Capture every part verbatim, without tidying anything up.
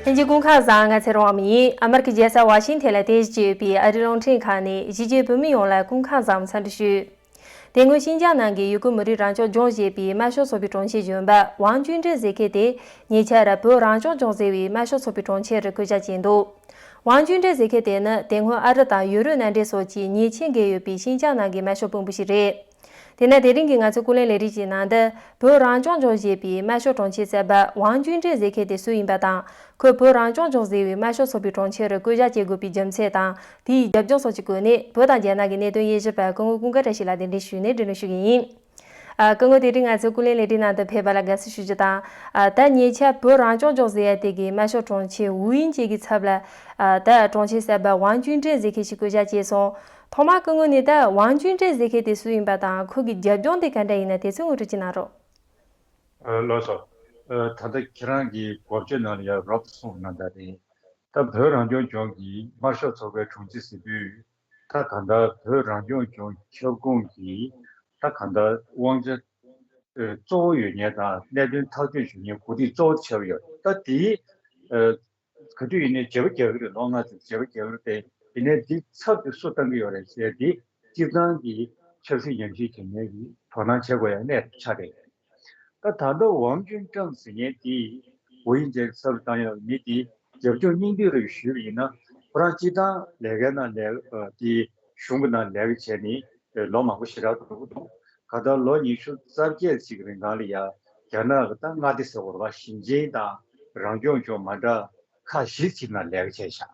ལྷན་རྒྱས་སྐུ་ཁམས་བཟང་། ང་ཚེ་རིང་དབང་མོ་ཡིན། ཨ་མེ་རི་ཁའི་རྒྱལ་ས་ཝ་ཤིང་ཐན་ལ་རྟེན་གཞི་བྱས་ཡོད་པའི་ཨ་རིའི་རླུང་འཕྲིན་ཁང་ནས་གཞིས་བྱེས་བོད་མི་ཡོངས་ལ་སྐུ་ཁམས་བཟང་འཚམས་འདྲི་ཞུ། དེ་སྔོན་ཤིན་ཅང་ནང་གི་ཡུ་གུར་མི་རིགས་རང་སྐྱོང་ལྗོངས་ཞེས་པའི་དམར་ཤོག་ཚོགས་པའི་དྲུང་ཆེ་གཞོན་པ་ཝང་ཅུན་ཀྲེང་ཟེར་མཁན་དེ་ཉེ་ཆར་བོད་རང་སྐྱོང་ལྗོངས་ཟེར་བའི་དམར་ཤོག་ཚོགས་པའི་དྲུང་ཆེར་བསྐོ་བཞག་བྱས་འདུག་ཝང་ཅུན་ཀྲེང་ཟེར་མཁན་དེ་ནི་དེ་སྔོན་ཨ་རི་དང་ཡུ་རོབ་མནའ་འབྲེལ་སོགས་ཀྱི་ཉེས་ཆད་འགེལ་ཡོད་པའི་ཤིན་ཅང་ནང་གི་དམར་ཤོག་དཔོན་པོ་ཞིག་རེད། དེ་ན་དེ་རིང་གི་ང་ཚོའི་ཀུན་གླེང་ལས་རིམ་གྱི་ནང་དུ་བོད་རང་སྐྱོང་ལྗོངས་ཞེས་པའི་དམར་ཤོག་དྲུང་ཆེ་གསར་པ་ཝང་ཅུན་ཀྲེང་ཟེར་མཁན་དེ་སུ་ཡིན་པ་དང་། ཁོས་བོད་རང་སྐྱོང་ལྗོངས་ཟེར་བའི་དམར་ཤོག་ཚོགས་པའི་དྲུང་ཆེར་བསྐོ་བཞག་བྱེད་དགོས་པའི་རྒྱུ་མཚན་དང་། དེའི་རྒྱབ་ལྗོངས་སོགས་ཀྱི་སྐོར་ནས་བོད་དང་རྒྱ་ནག་གི་གནད་དོན་དབྱེ་ཞིབ་པ་སྐུ་ངོ་ཀུན་དགའ་བཀྲ་ཤིས་ལགས་གདན་འདྲེན་ཞུས་ནས་འགྲོ་གླེང་ཞུ་གི་ཡིན། ཨ། སྐུ་ངོ། དེ་རིང་ང་ཚོའི་ཀུན་གླེང་ལས་རིམ་ནང་དུ་ཕེབས་པ་ལ་དགའ་བསུ་ཞུ་རྒྱུ་དང་། ཨ། ད་ཉེ་ཆར་བོད་རང་སྐྱོང་ལྗོངས་ཟེར་ཡ་དེ་གི་དམར་ཤོག་དྲུང་ཆེ་ཝུའུ་དབྱིང་ཇེ་གི་ཚབ་ལ། ཨ། ད་དྲུང་ཆེ་གསར་པ་ཝང་ཅུན་ཀྲེང་ཟེར་མཁན་ཞིག་བསྐོ་བཞག་བྱས་སོང་། ཐོག་མར་སྐུ་ངོ་ནས་ད་ཝང་ཅུན་ཀྲེང་ཟེར་མཁན་དེ་སུ་ཡིན་པ་དང་། ཁོ་གི་རྒྱབ་ལྗོངས་དེ་ག་འདྲ་ཡིན་ན་དེ་ཚོ་ངོ་སྤྲོད་ཅིག་གནང་རོགས། ཨ། ལགས་སོ། ཨ། ད་ལྟ་ཁྱེད་རང་གིས་འགོ་བརྗོད་ནང་ལ་ཡང་རོབ་ཏུ་གསུངས་གནང་ད་རེད། ད་བོད་རང་སྐྱོང་ལྗོངས་ཀྱི་དམར་ཤོག་ཚོགས་པའི་དྲུང་ཆེ་ཟེར་དུས། ད་གང་ལྟར་བོད་རང་སྐྱོང་ལྗོངས་ཁྱབ་ཁོངས་ཀྱི་ད་གང་ལྟར་དབང་ཆ་ཨ། གཙོ་བོ་ཡོད་མཁན་དང་གནད་དོན་ཐག་གཅོད་བྱེད་མཁན་འགོ་ཁྲིད་གཙོ་བོ་ཆགས་ཡོད། ད་དེའི་ཨ། ག་དུས་ཡིན་ནའི་བརྗེ་པོ་རྒྱག་གི་རེད། ལོ་ལྔ་ཙམ་བརྗེ་པོ་རྒྱག་གི་རེད་དེ། ཡིན་ནའི་འདི་ཚབ་ཏུ་སུ་བཏང་གི་ཡོད་རེད་ཟེར་དེ། སྤྱིར་བཏང་གི་ཆབ་སྲིད་ཉམས་ཞིབ་བྱེད་མཁན་གྱིས་དོ་སྣང་བྱེད་དགོས་ཡ་གནད་དུ་ཆགས་རེད། ད་ད་ལྟ་ཝང་ཅུན་ཀྲེང་ཟེར་མཁན་དེ་ཝུའུ་དབྱིང་ཇེ་ཚབ་ཏུ་བཏང་ཡོད་མི་དེ་རྒྱབ་ལྗོངས་སྙིང་བསྡུས་རེ་ཞུས་པ་ཡིན་ན། ཁོ་རང་སྤྱིར་བཏང་ལས་ཀའི་ནང་ལས་ཨ། དེ་གཞུང་གི་ནང་ལས་ཀ་བྱས་ནས་ལོ་མང་པོ་ཞེ་དྲག་འགྲོ་གི་འདུག་གང་ལྟར་ལོ་ཉི་ཤུ་རྩ་བརྒྱད་ཅིག་གི་རིང་གང་ལ་ཡ་རྒྱ་ནག་གི་ད་མངའ་སྡེ་ཟེར་བ་རེད་པ། ཞིང་ཆེན་དང་རང་སྐྱོང་ལྗོངས་མ་འདྲ་ཁག་བཞི་ཅིག་ནང་ལས་ཀ་བྱས་ཤག་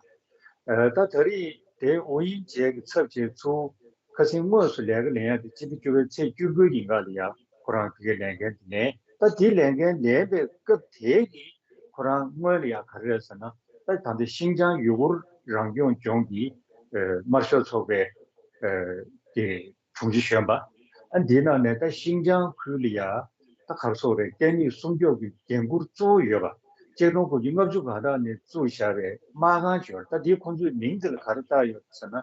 ཨ། ད་ད་རེས་དེ་ཝུའུ་དབྱིང་ཇེ་གི་ཚབ་བྱས་ཚུར་ཁ་སང་དངོས་སུ་ལས་ཀ་ལེན་ཡ་དེ་ཕྱི་ཟླ་བཅུ་པའི་ཚེས་བཅུ་དགུའི་ཉིན་ག་ལ་ཡ་ཁོ་རང་ཕ་གིར་ལས་འགན་དེ་ལེན། ད་དེ་ལས་འགན་ལེན་པའི་སྐབས་དེ་གི་ཁོ་རང་སྔོན་ལ་ཡ་ག་རེ་རེད་ཟེར་ན། ད་ད་ལྟ་ཤིན་ཅང་ཡུ་གུར་རང་སྐྱོང་ལྗོངས་ཀྱི་ཨ། དམར་ཤོག་ཚོགས་པའི་ཨ། དེ་དྲུང་ཆེ་གཞོན་པ། ཨ། འདིའི་ནང་ནས་ད་ཤིན་ཅང་ཁུལ་ལ་ཡ་ད་ག་རེ་ཟེར་དགོས་རེད། བརྟན་ལྷིང་སྲུང་སྐྱོབ་ཀྱི་འགན་འཁུར་གཙོ་བོ་ཡོད་པ། ཆིག་སྟོང་དགུ་བརྒྱ་ལྔ་བཅུ་ང་གྲངས་ནས་བཙུགས་བཞག་པའི་དམག་ཁང་ཅིག་ཡོད་རེད། ད་འདིའི་ཁོང་ཚོའི་མིང་དེ་ལ་ག་རེ་བཏགས་ཡོད་ཟེར་ན།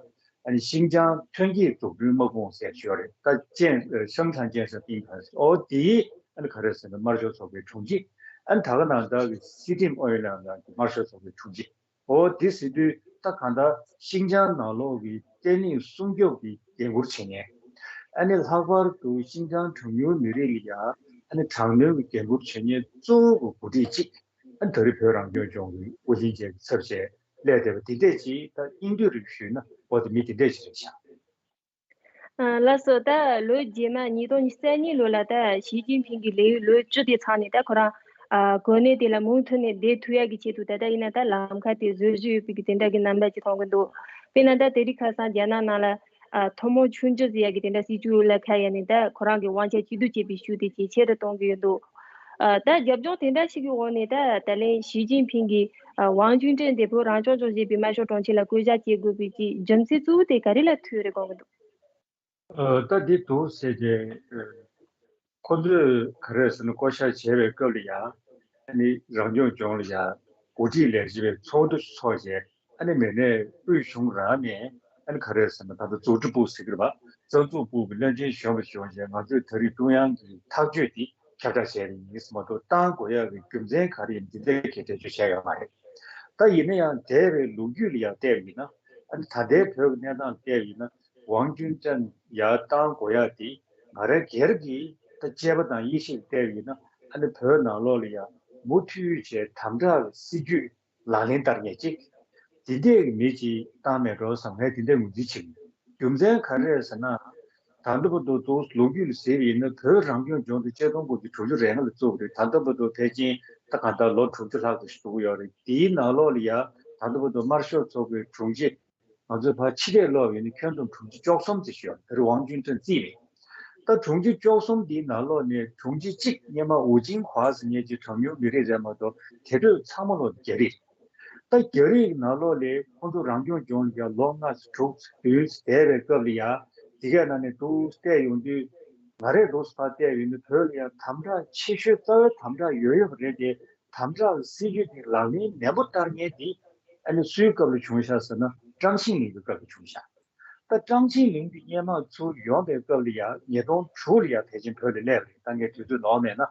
ཨ་ནི་ཤིན་ཅང་ཐོན་སྐྱེད་འཛུགས་སྐྲུན་དམག་དཔུང་ཟེར་ཞིག་ཡོད་རེད། ད་ཅན་ཨ། ཤང་ཐང་ཅན་ས་ཏིང་ཕན་ཨོ་དེའི་ཨ་ནི་ག་རེ་ཟེར་ན་དམར་ཤོག་ཚོགས་པའི་དྲུང་ཆེ། ཨ་ནི་ད་ག་ནང་ལྟར་གྱི་སི་ཏིམ་ཨོ་ཡོན་ལྷན་ཁང་གི་དམར་ཤོག་ཚོགས་པའི་དྲུང་ཆེ། འོ་དེ་ཟེར་དུས་ད་གང་ལྟར་ཤིན་ཅང་ནང་ལོགས་ཀྱི་བརྟན་ལྷིང་སྲུང་སྐྱོབ་ཀྱི་འགན་འཁུར་བྱེད་མཁན། ཨ་ནི་ལྷག་པར་དུ་ཤིན་ཅང་གྲངས་ཉུང་མི་རིགས་ལ་ཡ་ཨ་ནི་དྲག་གནོན་གྱི་འགན་འཁུར་བྱེད་མཁན་གཙོ་བོ་གི་འགོ་ཁྲིད་ཅིག་ཨ་ནི་ད་རེས་བོད་རང་སྐྱོང་ལྗོངས་ཀྱི་ཝུའུ་དབྱིང་ཇེ་གི་ཚབ་བྱས་སླེབས་བསྡད་པ་དེ་འདྲས་ཅིག་ད་དབྱིན་སྡུད་རིགས་ཞུས་ན་འོ་དེ་མི་དེ་འདྲས་ཅིག་རེད་ཤག་ཨ། ལགས་སོ། ད་ལོ་རྗེས་མ་ཉིས་སྟོང་ཉི་ཤུ་རྩ་གཉིས་ལོ་ལ་ད་ཞི་ཅིན་ཕིང་གི་ལས་ཡུན་ལོ་བཅུ་དེ་ཚང་ནས་ད་ཁོ་རང་ཨ། གོ་གནས་དེ་ལ་མུ་མཐུད་ནས་བསྡད་ཐུབ་ཡག་གི་ཆེད་དུ་ད་ལྟ་ཡིན་ན་ད་ལམ་ཁ་དེ་བཟོ་བཞིན་ཡོད་པའི་གི་དེ་འདྲ་གི་རྣམ་པ་ཅིག་མཐོང་གི་འདུག་དཔེར་ན་ད་དེ་རིང་ཁ་སང་རྒྱ་ནག་ནང་ལ་ཨ། ཐུན་མོང་ཆུང་བཅུད་ཟེར་ཡག་གི་དེ་འདྲ་སྲིད་ཇུས་ལ་ཁ་གཡར་ནས་ད་ཁོ་རང་གི་དབང་ཆ་གཅིག་སྡུད་བྱེད་པའི་ཤུགས་དེ་ཇེ་ཆེ་རུ་གཏོང་གི་ཡོད་འདུག་ཨ། ད་རྒྱབ་ལྗོངས་དེ་འདྲ་ཞིག་གི་འོག་ནས་ད་ད་ལན་ཞི་ཅིན་ཕིང་གིས་ཨ། ཝང་ཅུན་ཀྲེང་དེ་བོད་རང་སྐྱོང་ལྗོངས་ཞེས་པའི་དམར་ཤོག་དྲུང་ཆེ་ལ་བསྐོ་བཞག་བྱེད་དགོས་པའི་གི་རྒྱུ་མཚན་གཙོ་བོ་དེ་ག་རེ་ལ་ཐུག་ཡོད་རེད་དགོངས་ཀྱི་འདུག་ཨ། ད་འདི་འདུག་ཟེར་ཏེ། ཨ། ཁོ་ཚོས་ག་རེ་ཟེར་ན་བསྐོ་བཞག་བྱས་པའི་སྐབས་ལ་ཡ། ཨ་ནི་རང་སྐྱོང་ལྗོངས་ལ་ཡ་འགོ་ཁྲིད་ལས་བྱེད་པའི་ཚོགས་འདུ་ཚོགས་བྱས། ཨ་ནི་མི་སྣས་དབུས་གཞུང་རང་ནས་ཨ་ནི་ག་རེ་ཟེར་ན་ད་ལྟ་རྫོང་སྒྲིག་པུའུ་ཟེར་གི་རེད་པ། རྩ་འཛུགས་པུའུ་གི་བློན་ཆེན་གཞོན་པ་ཞིག་ཡོང་བྱས་ང་ཚོས་ད་རེས་ཀྲུང་དབྱང་གི་ཐག་གཅོད་དེ་ཁྱབ་བསྒྲགས་བྱས་པ་ཡིན་ཟེར་མ་གཏོགས་བཏང་དགོས་ཡག་གི་རྒྱུ་མཚན་ག་རེ་ཡིན་འདི་འདྲའི་གི་འགྲེལ་བརྗོད་བྱས་ཡོད་མ་རེད། ད་ཡིན་ན་ཡང་འདས་པའི་ལོ་རྒྱུས་ལ་ཡང་བལྟས་པ་ཡིན་ན། ཨ་ནི་ད་ལྟའི་བོད་ཀྱི་གནས་སྟངས་ལ་བལྟས་པ་ཡིན་ན། ཝང་ཅུན་ཀྲེང་ཡར་བཏང་དགོས་ཡག་དེ་ང་རང་སྒེར་གྱི་ད་དཔྱད་པ་དང་དབྱེ་ཞིབ་ལ་བལྟས་པ་ཡིན་ན། ཨ་ནི་བོད་ནང་ལོགས་ལ་ཡང་མུ་མཐུད་བྱས་དམ་དྲག་གི་སྲིད་ཇུས་ལག་ལེན་བསྟར་མཁན་ཅིག་དེ་འདྲའི་མི་ཅིག་བཏང་མེད་འགྲོ་བསམ་ངས་དེ་འདྲའི་ངོས་འཛིན་བྱེད་ཀྱི་ཡོད། རྒྱུ་མཚན་ག་རེ་རེད་ཟེར་ན། ད་ལྟ་བར་དུ་དུས་ལོ་རྒྱུས་ལ་གཟིགས་པ་ཡིན་ན་བོད་རང་སྐྱོང་ལྗོངས་དེ་ཆིག་སྟོང་དགུ་བརྒྱ་དྲུག་ཅུ་རེ་ལྔ་ལ་བཙུགས་པ་རེད། ད་ལྟ་བར་དུ་ཕལ་ཆེར་ད་གང་ལྟར་ལོ་དྲུག་ཅུ་ལྷག་ཙམ་ཞིག་འགྲོ་གི་ཡོད་རེད། དེའི་ནང་ལོགས་ལ་ཡ་ད་ལྟ་བར་དུ་དམར་ཤོག་ཚོགས་པའི་དྲུང་ཆེ་ང་ཚོས་ཕར་ཕྱི་བལྟས་ལོག་ཡོད་ན་ཁྱོན་བསྡོམས་དྲུང་ཆེ་བཅུ་གསུམ་ཙམ་ཞིག་ཡོད་རེད། དེར་ཝང་ཅུན་ཀྲེང་རྩིས་རེད། ད་དྲུང་ཆེ་བཅུ་གསུམ་འདིའི་ནང་ལོགས་ནས་དྲུང་ཆེ་གཅིག་སྔོན་མ་ཝུ་ཅིན་ཧྭ་ཟེར་མཁན་གྱི་གྲངས་ཉུང་མི་རིགས་རེད་མ་གཏོགས་དེ་འཕྲོས་ཚང་མ་ལོག་རྒྱ་རིགས་རེད། ད་རྒྱ་རིགས་ཀྱི་ནང་ལོགས་ལས་ཁོང་ཚོ་རང་སྐྱོང་ལྗོངས་ལ་ཡ་ལོ་ལྔ་ཙམ་དྲུག་ཙམ་བསྡད་པའི་སྐབས་ལ་ཡ། དེ་གའི་ནང་ནས་འདུག་བལྟས་ཡོང་དུས་ང་རས་འདུག་ཕར་བལྟས་ཡོང་དུས་བོད་ལ་ཡ་དམ་དྲག་ཆེ་ཤོས་རྩ་བའི་དམ་དྲག་ཡོད་ཡོད་པ་རེད་དེ། དམ་དྲག་གི་སྲིད་ཇུས་དེ་ལག་ལེན་ནན་པོ་བསྟར་མཁན་དེ་ཨ་ནི་སུའི་སྐབས་ལ་བྱུང་ཤག་ཟེར་ན་ཀྲང་ཤིང་ལིང་གི་སྐབས་ལ་བྱུང་ཤག་ད་ཀྲང་ཤིང་ལིང་དེ་སྔོན་མ་ཚུར་ཡོང་པའི་སྐབས་ལ་ཡ་ཉིས་སྟོང་དྲུག་ལ་ཡ་ཕལ་ཆེར་བོད་ལ་སླེབས་རེད། ད་ངས་དུས་ཚོད་ནོར་མེད་ན།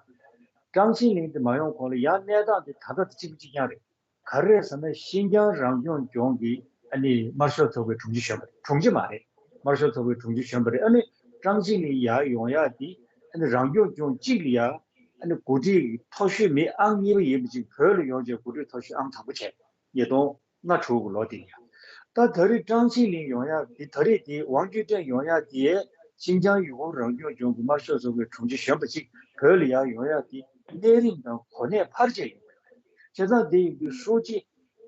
ཀྲང་ཤིང་ལིང་དེ་མ་ཡོང་གོང་ལ་ཡ་གནས་སྟངས་དེ་ད་ལྟ་དང་གཅིག་པ་གཅིག་རྐྱང་རེད། ག་རེ་རེད་ཟེར་ན་ཤིན་ཅང་རང་སྐྱོང་ལྗོངས་ཀྱི་ཨ་ནི་དམར་ཤོག་ཚོགས་པའི་དྲུང་ཆེ་གཞོན་པ་རེད། དྲུང་ཆེ་མ་རེད། དམར་ཤོག་ཚོགས་པའི་དྲུང་ཆེ་གཞོན་པ་རེད། ཨ་ནི་ཀྲང་ཅིན་ལིན་ཡར་ཡོང་ཡག་དེ་ཨ་ནི་རང་སྐྱོང་ལྗོངས་གཅིག་ལ་ཡ་ཨ་ནི་འགོ་ཁྲིད་མཐོ་ཤོས་མི་ཨང་གཉིས་པ་ཡིན་པ་ཅིག་བོད་ལ་ཡོང་བྱས་འགོ་ཁྲིད་མཐོ་ཤོས་ཨང་དང་པོ་བྱས། ཉིས་སྟོང་ལྔ་དྲུག་གི་ལོ་དེ་ཡིན། ད་ད་རེས་ཀྲང་ཅིན་ལིན་ཡོང་ཡག་དེ་ད་རེས་དེ་ཝང་ཅུན་ཀྲེང་ཡོང་ཡག་དེ་ཤིན་ཅང་ཡུ་གུར་རང་སྐྱོང་ལྗོངས་ཀྱི་དམར་ཤོག་ཚོགས་པའི་དྲུང་ཆེ་གཞོན་པ་གཅིག་བོད་ལ་ཡར་ཡོང་ཡག་དེ་གནས་རིམ་དང་གོ་གནས་འཕར་ཆེན་ཡོང་གི་རེད། བྱས་ཙང་དེ་ཡིན་དུས་ཧྲུའུ་ཅི་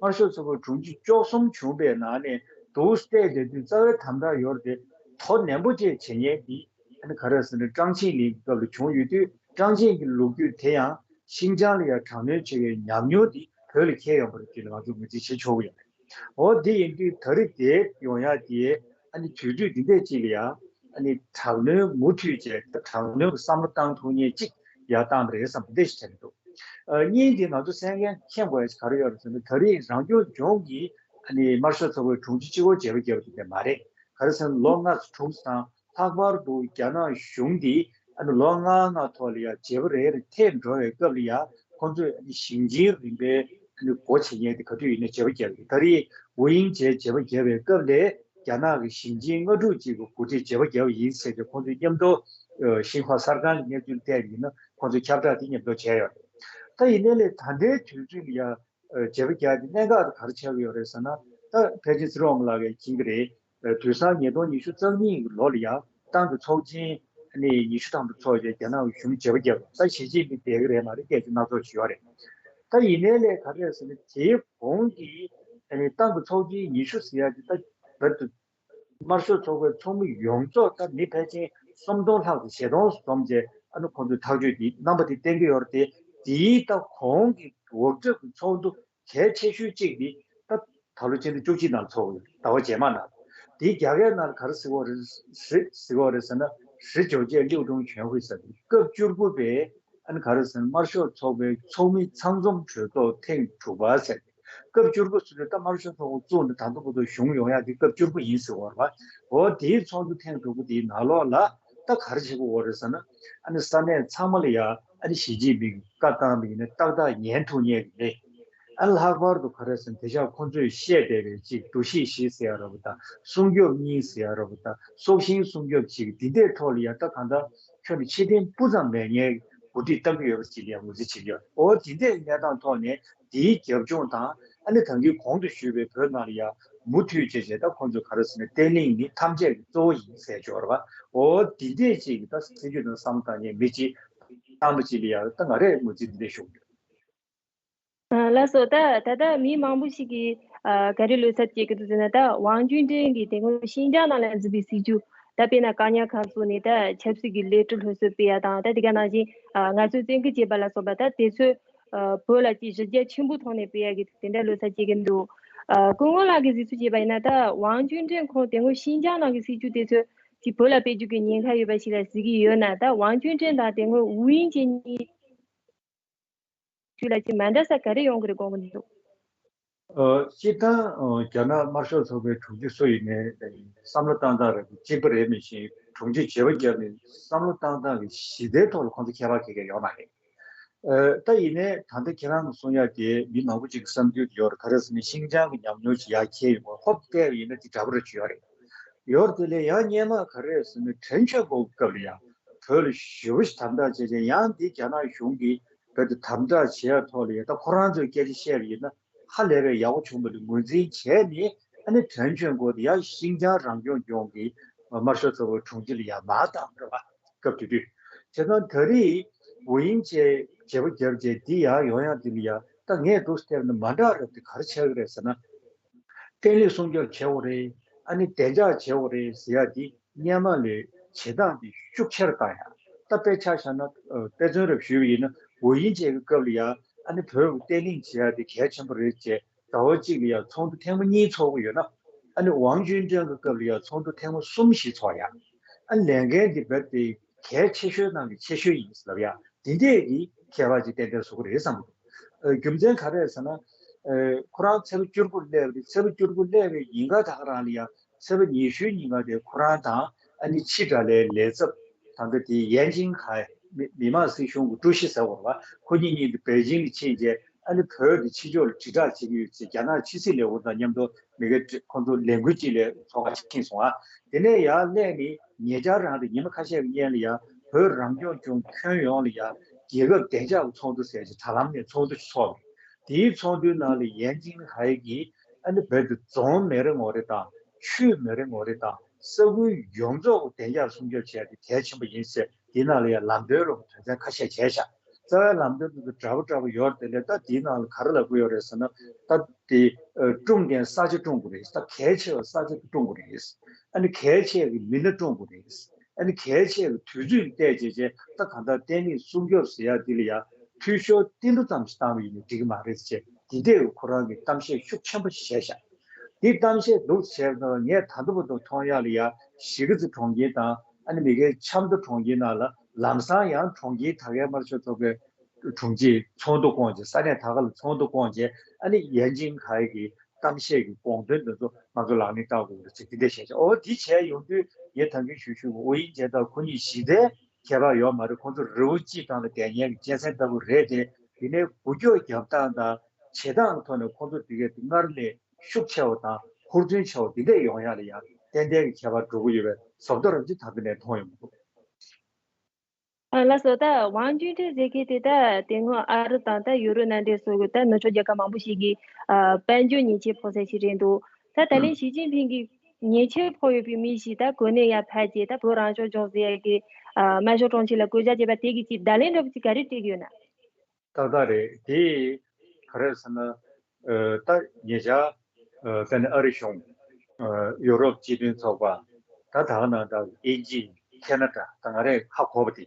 དམར་ཤོག་ཚོགས་པའི་དྲུང་ཆེ་བཅུ་གསུམ་བྱུང་པའི་ནང་ནས་དུ་བལྟས་བསྡད་དུས་རྩ་བའི་དམ་དྲག་ཡོད་རེད་དེ་དོ་ནན་པོ་བཅས་བྱེད་མཁན་དེ་ཨ་ནི་ག་རེ་ཟེར་ན་ཀྲང་ཅིན་ལིན་གྱི་སྐབས་ལ་བྱུང་ཡོད་དུས་ཀྲང་ཅིན་གྱི་ལོ་རྒྱུས་དེ་ཡང་། ཤིན་ཅང་ལ་ཡང་དྲག་གནོན་བྱེད་པའི་ཉམས་མྱོང་འདི་བོད་ལ་འཁྱེར་ཡོང་བ་རེད་ཅེས་ང་ཚོས་ངོས་འཛིན་བྱེད་ཆོག་གི་ཡོད་རེད། འོ་འདི་ཡིན་དུས་ད་རེས་དེ་ཡོང་ཡག་དེ་ཨ་ནི་དུས་ཚོད་འདི་འདྲས་ཅིག་ལ་ཡང་ཨ་ནི་དྲག་གནོན་མུ་མཐུད་བྱས་དྲག་གནོན་གྱི་བསམ་བློ་བཏང་ཐུབ་མཁན་ཅིག་ཡར་བཏང་བ་རེད་བསམ་པ་འདི་ཞིག་དྲན་འདུག་ཨ་གཉིས་འདི་ང་ཚོ་གསན་མཁན་མཁྱེན་དགོས་ཡག་ག་རེ་ཡོད་རེད་ཟེར་ན་ད་རེས་རང་སྐྱོང་ལྗོངས་ཀྱི་ཨ་ནི་དམར་ཤོག་ཚོགས་པའི་དྲུང་ཆེ་གཅིག་པོ་བརྗེ་པོ་བརྒྱབ་པ་དེ་འདྲ་མ་རེད། ག་རེ་ཟེར་ན་ལོ་ལྔ་དྲུག་དང་། ལྷག་པར་དུ་རྒྱ་ནག་གཞུང་འདི་ཨ་ནི་ལོ་ལྔ་ལྔ་ཐོག་ལ་ཡང་བརྗེ་པོ་རེ་རེ་ཐེབས་འགྲོ་བའི་སྐབས་ལ་ཡང་ཁོང་ཚོས་ཨ་ནི་ཞིང་ཆེན་རིམ་པའི་ཨ་ནི་སྒོ་ཕྱེ་མཁན་དེ་ག་དུས་ཡིན་ན་བརྗེ་པོ་བརྒྱབ་ཡོད། ད་རེས་ཝུ་དབྱིང་ཇེ་བརྗེ་པོ་བརྒྱབ་པའི་སྐབས་ལས་རྒྱ་ནག་གི་ཞིང་ཆེན་ལྔ་དྲུག་ཅིག་གི་འགོ་ཁྲིད་བརྗེ་པོ་བརྒྱབ་པ་ཡིན་ཟེར་ཏེ་ཁོང་ཚོས་མཉམ་དུ་ཨ་ཤིན་ཧྭ་གསར་ཁང་གི་གནས་ཚུལ་བལྟས་པ་ཡིན་ན་ཁོང་ཚོས་ཁྱབ་བསྒྲགས་དེ་མཉམ་དུ་བྱས་ཡོད་རེད། ད་ཡིན་ནའི་ལས་ད་ལྟའི་དུས་ཚོད་ལ་ཡང་ཨ་བརྗེ་པོ་བརྒྱབ་པའི་གནད་འགག་དེ་ག་རེ་ཆགས་ཀྱི་ཡོད་རེད་ཟེར་ན། ད་ཕལ་ཆེར་ཚེ་རིང་དབང་མོ་ལགས་ཀྱིས་མཁྱེན་གྱི་རེད། དུས་སང་ཉིས་སྟོང་ཉི་ཤུ་རྩ་གཉིས་ཀྱི་ལོ་ལ་ཡང་ཏང་གི་ཚོགས་ཆེན་ཨ་ནི་ཉི་ཤུ་ཐམ་པ་ཚོགས་རྗེས་རྒྱ་ནག་གཞུང་བརྗེ་པོ་བརྒྱབ་ད་ཞི་ཅིན་ཕིང་བསྡད་ཀྱི་རེད་མ་རེད་སྐད་ཆ་སྣ་ཚོགས་ཤིག་ཡོད་རེད། ད་ཡིན་ནའི་ལས་ག་རེ་རེད་ཟེར་ན་དེའི་གོང་གི་ཨ་ནི་ཏང་གི་ཚོགས་ཆེན་ཉི་ཤུ་ཟེར་ཡག་དེ་ད་བར་དུ་དམར་ཤོག་ཚོགས་པའི་ཚོགས་མི་ཡོངས་རྫོགས་ད་མི་ཕལ་ཆེར་སུམ་སྟོང་ལྷག་ཙམ་བཞི་སྟོང་འཛོམས་རྗེས་ཨ་ནི་ཁོང་ཚོས་ཐག་གཅོད་དེ་རྣམ་པ་དེ་བསྟན་གྱི་ཡོད་རེད་དེ་དེའི་ད་གོང་གི་འུབ་ཁྲིད་ཀྱི་ཚོགས་འདུ་གལ་ཆེ་ཤོས་གཅིག་འདི་ད་ད་ལོ་ཕྱི་ཟླ་བཅུ་གཅིག་ནང་ཚོགས་ཡོད་ཟླ་བ་རྗེས་མ་ནང་། དེའི་རྒྱ་སྐད་ནང་ལ་ག་རེ་ཟེར་གྱི་ཡོད་རེད་ཟེར་གྱི་ཡོད་རེད་ཟེར་ན་十九届六中全会ཟེར་ཏེ་སྐབས་བཅུ་དགུ་པའི་ཨ་ནི་ག་རེ་ཟེར་ན་དམར་ཤོག་ཚོགས་པའི་ཚོགས་མི་ཚང་འཛོམས་གྲོས་ཚོགས་ཐེངས་དྲུག་པ་ཟེར་ཏེ་སྐབས་བཅུ་དགུ་ཟེར་དུས་ད་དམར་ཤོག་ཚོགས་པ་བཙུགས་ནས་ད་ལྟ་བར་དུ་བཞུགས་ཡོང་ཡག་དེ་སྐབས་བཅུ་དགུ་ཡིན་ཟེར་གྱི་ཡོད་རེད་པ། འོ་དེའི་ཚོགས་འདུ་ཐེངས་དྲུག་པ་དེའི་ནང་ལོགས་ལ་ད་ག་རེ་བྱེད་ཀྱི་ཡོད་རེད་ཟེར་ན་ཨ་ནི་ས་གནས་ཚང་མ་ལ་ཡ་ཨ་ནི་ཞི་ཅིན་ཕིང་གི་བཀའ་བཏང་བ་ཡིན་ན་ཏག་ཏག་ཉན་ཐུབ་མཁན་གྱི་ལས། ཨ་ལྷག་པར་དུ་ག་རེ་ཟེར་ན་དེ་ཤག་ཁོང་ཚོས་བཤད་བསྡད་པའི་ཅིག་འདུ་ཤེས་བཞི་ཟེར་ཡ་ར་བ་དང་སྲུང་སྐྱོབ་གཉིས་ཟེར་ཡ་ར་བ་དང་སྲོག་ཤིང་སྲུང་སྐྱོབ་ཅིག་འདི་འདྲའི་ཐོག་ལ་ཡ་ད་གང་ལྟར་ཁྱོན་ནས་ཕྱིར་འཐེན་སྤུ་ཙམ་མེད་མཁན་འགོ་ཁྲིད་བཏང་གི་ཡོད་པ་ཅིག་ལ་ཡ་ངོས་འཛིན་བྱེད་ཀྱི་ཡོད། འོ་འདི་འདྲའི་གནས་སྟངས་ཐོག་ནས་འདིའི་རྒྱབ་ལྗོངས་དང་ཨ་ནི་ད་གིན་གོང་དུ་ཞུས་པའི་བོད་ནང་ལ་ཡ་མུ་མཐུད་བྱས་བྱས་ད་ཁོང་ཚོས་ག་རེ་ཟེར་ན་བརྟན་ལྷིང་ནི་ཐམས་ཅད་ཀྱི་གཙོ་བོ་ཡིན་ཟེར་ཡ་ཅིག་ཡོད་ར་བ། འོ་འདི་འདྲའི་ཅིག་ད་སྲིད་ཇུས་དང་བསམ་བློ་བཏང་མཁན་མི་ཅིག་བཏང་པ་ཅིག་ལ་ཡ་ད་ང་རས་ངོས་འཛིན་འདི་འདྲ་ཞུ་གི་ཡོད། ལགས་སོ། ད་ད་ལྟ་མི་མང་པོ་ཞིག་གིས་ཨ་ག་རེ་བློ་འཚབ་སྐྱེ་གི་འདུག་ཟེར་ན། ད་ཝང་ཅུན་ཀྲེང་གིས་དེ་སྔོན་ཤིན་ཅང་ནང་ལ་འཛིན་པའི་སྲིད་ཇུས། ད་དཔེར་ན་བཀག་ཉར་ཁང་བཙུགས་ནས་ད་ཆབ་སྲིད་ཀྱི་ལས་འཕྲོ་སླར་གསོ་སྤེལ་ཡ་དང་། ད་དེ་ག་ནང་བཞིན་ཨ་ང་ཚོའི་བཙན་སྐུལ་བྱས་པ་ལ་སོགས་པ་ད་དེ་ཚོས་ཨ་བོད་ལ་ཅིག་གཞི་རྒྱ་ཆེན་པོའི་ཐོག་ནས་སྤེལ་ཡ་གི་དེ་འདྲ་བློ་འཚབ་སྐྱེ་གི་འདུག་ཨ་སྐུ་ངོ་ལགས་ཀྱིས་གཟིགས་ཚུལ་བྱས་པ་ཡིན་ན། ད་ཝང་ཅུན་ཀྲེང་ཁོང་དེ་སྔོན་ཤིན་ཅང་ནང་གི་སྲིད་ཇུས་དེ་ཚོ་ཅིག་བོད་ལ་སྤེལ་རྒྱུ་གི་ཉེན་ཁ་ཡོད་པ་ཞིག་ལ་གཟིགས་ཀྱི་ཡོད་ན། ད་ཝང་ཅུན་ཀྲེང་དང་དེ་སྔོན་ཝུའུ་དབྱིང་ཇེ་གཉིས་ཞུས་ལ་ཅིག་མ་འདྲ་ས་ག་རེ་ཡོང་གི་རེད་དགོངས་ཀྱི་འདུག་ཨ་སྤྱིར་བཏང་ཨ་རྒྱ་ནག་དམར་ཤོག་ཚོགས་པའི་དྲུང་ཆེ་སུ་ཡིན་ནའི་བསམ་བློ་བཏང་སྟངས་རེད་གཅིག་པ་རེད། མི་ཤེས་དྲུང་ཆེ་བརྗེ་པོ་བརྒྱབ་ནས་བསམ་བློ་བཏང་སྟངས་ཀྱི་གཞི་རྩའི་ཐོག་ལ་ཁོང་ཚོ་ཁྱད་པར་ག་གེ་ཡོད་མ་རེད། ཨ་ད་ཡིན་ནའི་ད་ལྟ་ཁྱེད་རང་གི་གསུང་ཡག་དེ་མི་མང་པོ་ཅིག་གི་བསམ་ཚུལ་དེ་ཡོད་རེད། ག་རེ་ཟེར་ན་ཤིན་ཅང་གི་ཉམས་མྱོང་ཅིག་ཡར་འཁྱེར་ཡོང་བ་ཧོབ་བལྟས་པ་ཡིན་ན་དེ་འདྲ་པོ་རེ་ཅིག་ཡོད་རེད། ཡོད་དེ་ལས་ཡང་སྔོན་མ་ག་རེ་ཟེར་ན་ཁྲེན་ཆོན་གོ་སྐབས་ལ་ཡང་བོད་ལ་ཞེ་པོ་ཞིག་དམ་དྲག་བྱས་བྱས་ཡང་འདི་རྒྱ་ནག་གཞུང་གིས་བོད་དུ་དམ་དྲག་བྱེད་ཡ་ཐོག་ལ་ཡང་ད་ཁོ་རང་ཚོའི་སྐད་ཆ་བཤད་པ་ཡིན་ན་ཧ་ལས་པའི་ཡག་པོ་བྱུང་བ་ལ་ངོས་འཛིན་བྱས་ནས་ཨ་ནི་ཁྲེན་ཆོན་གོ་དེ་ཡང་ཤིན་ཅང་རང་སྐྱོང་ལྗོངས་ཀྱི་དམར་ཤོག་ཚོགས་པའི་དྲུང་ཆེ་ལ་ཡང་མར་བཏང་རེད་བ། སྐབས་དེ་དུས་བྱས་ཙང་ད་རེས་ཝུའུ་དབྱིང་ཇེ་བརྗེ་པོ་བརྒྱབ་རྗེས་འདི་ཡར་ཡོང་ཡག་འདི་ལ་ཡང་ད་ངས་འདུག་སེ་བལྟས་ན་མ་འདྲ་རབས་དེ་ག་རེ་ཆགས་ཀྱི་རེད་ཟེར་ན། བརྟན་ལྷིང་སྲུང་སྐྱོབ་བྱེད་དགོས་རེད། ཨ་ནི་བདེ་འཇགས་བྱེད་དགོས་རེད་ཟེར་ཡག་འདི་སྔོན་མ་ལས་བྱེད་སྟངས་འདི་ཤུགས་ཆེ་རུ་བཏང་ཡག་ད་དཔེ་ཆ་བཞག་ན་ཨ་དཔེ་མཚོན་རབ་ཞུས་པ་ཡིན་ན་ཝུའུ་དབྱིང་ཇེ་གི་སྐབས་ལ་ཡང་ཨ་ནི་བོད་ཀྱི་བརྟན་ལྷིང་བྱེད་ཡག་འདི་གལ་ཆེན་པོ་རེད་ཅེས་ཟླ་བ་གཅིག་ལ་ཡང་ཚོགས་འདུ་ཐེངས་མ་གཉིས་ཚོགས་ཀྱི་ཡོད་ན། ཨ་ནི་ཝང་ཅུན་ཀྲེང་གི་སྐབས་ལ་ཡང་ཚོགས་འདུ་ཐེངས་མ་གསུམ་བཞི་ཚོགས་ཡག་ཨ་ནི་ལས་འགན་འདི་རྦད་དེ་གལ་ཆེ་ཤོས་ནང་གི་ཆེ་ཤོས་ཡིན་ཟེར་ལབ་ཡག་འདི་འདྲས་ཀྱི་ཁྱད་པར་ཅིག་ཏན་ཏན་བཟོ་གི་རེད་བསམ་གི་འདུག་ཨ་རྒྱུ་མཚན་ག་རེ་རེད་ཟེར་ན། ཨ་ཁོ་རང་ཚེས་པ་བཅུ་དགུ་སླེབས་རེད། ཚེས་པ་བཅུ་དགུ་སླེབས་པའི་ཉིན་ག་ད་ག་རང་ལ་ཡང་ཚེས་པ་ཉི་ཤུའི་ཉིན་ག་དེ་ཁོ་རང་དང་ཨ་ནི་ཕྱི་དགྲ་ལའི་ལས་ཚབ་ད་ལྟ་དེ་ཡན་ཅིང་ཁའེ་མི་མི་དམངས་སྲིད་གཞུང་གི་ཀྲུའུ་ཞི་ཟེར་བ་རེད་བ། ཁོ་གཉིས་གཉིས་དེ་པེ་ཅིང་ལ་ཕྱིན་རྗེས་ ཨ་ནི་བོད་དེ་ཕྱི་ཕྱོགས་ལ་དྲིལ་བསྒྲགས་བྱེད་ཀྱི་ཡོད་ཅེས་རྒྱ་ནག་ཕྱི་སྲིད་ལས་ཁུངས་དང་མཉམ་དུ་མི་སྒེར་ཁོང་ཚོ་ལས་འགུལ་ཅིག་ལ་ཚོགས་པ་ཞིག་ཁེངས་སོང་ཨ། དེ་ནས་ཡར་སླེབས་ནས་ཉེ་ཆར་རང་དེ་ཉི་མ་ཁ་ཤས་ཀྱི་སྔོན་ལ་ཡ་བོད་རང་སྐྱོང་ལྗོངས་ཁྱོན་ཡོངས་ལ་ཡ་རྒྱལ་ཁབ་བདེ་འཇགས་ཀྱི་ཚོགས་འདུ་ཟེར་ཞིག་དྲ་ལམ་ནས་ཚོགས་འདུ་ཞིག་ཚོགས་པ་རེད། དེའི་ཚོགས་འདུའི་ནང་ལ་ཡན་ཅིན་ཧའེ་གིས་ཨ་ནི་བོད་དུ་རྫོང་མི་རེ་ངོ་རེ་དང་ཆུས་མི་རེ་ངོ་རེ་དང་ས་ཁུལ་ཡོངས་རྫོགས་ཀྱི་བདེ་འཇགས་སྲུང་སྐྱོབ་བྱས་ཏེ་གལ་ཆེན་པོ་ཡིན་ཟེར་དེའི་ནང་ལ་ཡང་ལམ་སྟོན་རོགས་དོན་ཚན་ཁ་ཤས་བྱས་ཤག་རྩ་བའི་ལམ་སྟོན་དེ་ཚོ་འདྲ་པོ་འདྲ་པོ་ཡོད་རེད་དེ་ལས་ད་དེའི་ནང་ལ་ག་རེ་ལབ་ཀྱི་ཡོད་རེད་ཟེར་ན་ད་དེ་སྲུང་མཁན་ས་ཆ་སྲུང་དགོས་རེད། ད་གལ་ཆེ་བ་ས་ཆ་དེ་སྲུང་དགོས་རེད། ཨ་ནི་གལ་ཆེ་བའི་མི་སྣ་སྲུང་དགོས་རེད། ཨ་ནི་གལ་ཆེ་བའི་དུས་ཚོད་བལྟས་བྱས་བྱས་ད་གང་ལྟར་བརྟན་ལྷིང་སྲུང་སྐྱོབ་ཟེར་ཡ་འདི་ལ་ཡ་འཐུས་ཤོར་ཏིལ་འབྲུ་ཙམ་ཞིག་བཏང་བ་ཡིན་ན་འགྲིག་གི་མ་རེད་ཅེས་འདི་འདྲའི་ཁོ་རང་གི་གཏམ་བཤད་ཤུགས་ཆེན་པོ་ཞིག་བྱས་ཤག་འདི་གཏམ་བཤད་འདུག་བྱས་ན་ངས་ད་ལྟ་བར་དུ་མཐོང་ཡག་ལ་ཡ་གཞིས་ཀ་རྩེ་གྲོང་ཁྱེར་དང་ཨ་ནི་མི་སྒེར་ཆབ་མདོ་གྲོང་ཁྱེར་ནང་ལ་ལམ་སང་ཡང་གྲོང་ཁྱེར་དར་རྒྱས་དམར་ཤོག་ཚོགས་པའི་དྲུང་ཆེ་ཚོགས་འདུ་བསྐོང་བྱས་ས་གནས་དར་ཁ་ལ་ཚོགས་འདུ་བསྐོང་བྱས་ཨ་ནི་ཡན་ཅིན་ཁའི་གི་གཏམ་བཤད་ཀྱི་དགོངས་དོན་འདི་ཚོ་ང་ཚོ་ལག་ལེན་བསྟར་དགོས་ཀྱི་རེད་ཅེས་འདི་འདྲ་བཤད་བྱས། འོ་འདི་བྱས་ཡོང་དུས་ངས་ད་གིན་ཞུ་ཞུ་གི་ཨོ་ཡིན་བྱས་ད་ཁོ་གཉིས་གཞི་རྩའི་ཁྱད་པར་ཡོད་མ་རེད། ཁོང་ཚོ་རི་བོ་གཅིག་སྒང་ལ་བསྡད་མཁན་གྱི་གཅན་གཟན་ལྟ་བུ་རེད་དེ་དེ་ནས་འགུལ་སྐྱོད་རྒྱབ་སྟངས་དང་བྱེད་སྟངས་ཀྱི་ཐོག་ནས་ཁོང་ཚོ་དེ་གའི་སྔར་ལས་ཤུགས་ཆེ་བ་དང་ཧུར་བརྩོན་ཆེ་བ་འདི་འདྲས་ཡོང་ཡག་ལ་ཡང་ཏན་ཏན་གྱི་ཁྱད་པར་འགྲོ་གི་ཡོད་པའི་བཟོ་ལྟ་རབ་ཅིག་ད་ལྟ་ནས་མཐོང་ཡོང་གི་འདུག་ཨ་ལགས་སོ། ད་ཝང་ཅུན་ཀྲེང་ཟེར་མཁན་དེ་ད་དེ་སྔོན་ཨ་རི་དང་ད་ཡུ་རོབ་མནའ་འབྲེལ་སོགས་ཀྱི་ད་ནུབ་ཕྱོགས་རྒྱལ་ཁབ་མང་པོ་ཞིག་གིས་ཨ་དཔལ་འབྱོར་ཉེས་ཆད་ཕོག་ས་ཞིག་རེད་འདུག་ད་ད་ལན་ཞི་ཅིན་ཕིང་གིས་ཉེས་ཆད་ཕོག་ཡོད་པའི་མི་ཞིག་ད་གོ་གནས་ཡར་ཕབ་རྗེས་ད་བོད་རང་སྐྱོང་ལྗོངས་ཟེར་ཡག་གི་ཨ་དམར་ཤོག་དྲུང་ཆེ་ལ་བསྐོ་བཞག་བྱས་པ་དེ་གི་ཅིག་བརྡ་ལན་འདྲ་པོ་ཅིག་ག་རེ་སྤྲད་ཀྱི་ཡོད་ན། ཏག་ཏག་རེད། དེ་ག་རེ་ཟེར་ན། ཨ་ད་ཉེ་ཆར་ཨ་དཔེར་ན་ཨ་རི་གཞུང་། ཨ་ཡོ་རོབ་སྤྱི་མཐུན་ཚོགས་པ། ད་ད་ག་ནང་ད་དབྱིན་ཇི། ཁེ་ན་ཌ། ད་ང་རས་ཧ་གོ་བ་དེ།